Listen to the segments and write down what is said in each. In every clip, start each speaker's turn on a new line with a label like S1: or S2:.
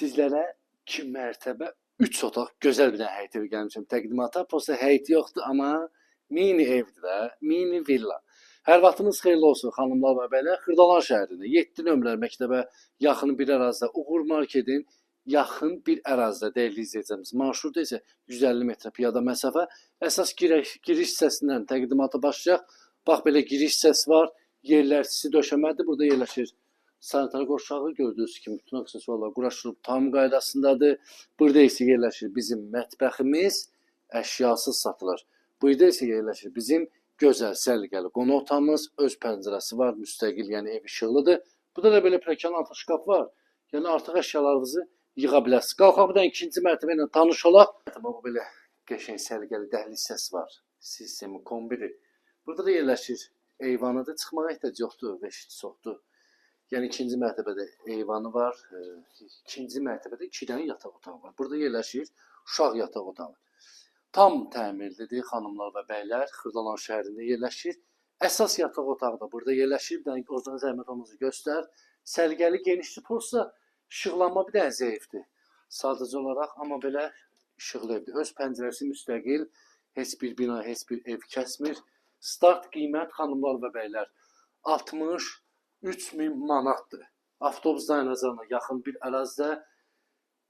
S1: Sizlərə 2 mərtəbə 3 otaq gözəl bir dənə həyət evi gəlmişəm təqdimata. Prosta həyəti yoxdur, amma mini evdir də, mini villa. Hər vaxtınız xeyirli olsun xanımlar və bəylər. Xırdalan şəhərində 7 nömrəli məktəbə yaxın bir ərazidə, Uğur Marketin yaxın bir ərazidə dəyərli izləyicilərimiz. Marşrut isə 150 metrə piyada məsafə. Əsas giriş hissəsindən təqdimata başlayaq. Bax belə giriş hissəsi var. Yerlər sisi döşəmədir. Burada yerləşir sanitar qovşağı, gördüyünüz kimi bütün aksesuarlar quraşdırılıb tam qaydasındadır. Burada isə yerləşir bizim mətbəximiz, əşyasız satılır. Burada isə yerləşir bizim gözəl, səliqəli qonaq otağımız, öz pəncərəsi var, müstəqil, yəni ev işıqlıdır. Burada da belə pilləkən altı şkaf var. Yəni artıq əşyalarınızı yığa bilərsiniz. Qalxaq bir dənə ikinci mərtəbə ilə tanış olaq. Bu belə qəşəng səliqəli dəhliz hissəsi var. Sistemi kombidir. Burada da yerləşir eyvanıdır. Çıxmağa ehtiyac yoxdur, veşit soxdur. Yəni ikinci mərtəbədə eyvanı var. İkinci mərtəbədə 2 dənə yataq otağı var. Burada yerləşir uşaq yataq otağı. Tam təmirlidir xanımlar və bəylər. Xırdalan şəhərində yerləşir. Əsas yataq otağı da burada yerləşir. Bir dənə oradan zəhmət olmasa göstər. Səliqəli genişdir. Prosta işıqlanma bir dənə zəifdir. Sadəcə olaraq, amma belə işıqlı evdir. Öz pəncərəsi müstəqil. Heç bir bina, heç bir ev kəsmir. Start qiymət xanımlar və bəylər 63 min manatdır. Avtobus dayanacağına yaxın bir ərazidə,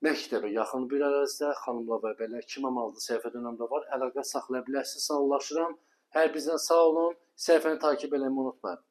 S1: məktəbə yaxın bir ərazidə xanımlar və bəylər, kimə maraqlı səhifədə nömrə var. Əlaqə saxlaya bilərsiniz. Sağollaşıram. Hər birinizdən sağ olun. Səhifəni takip eləməyi unutmayın.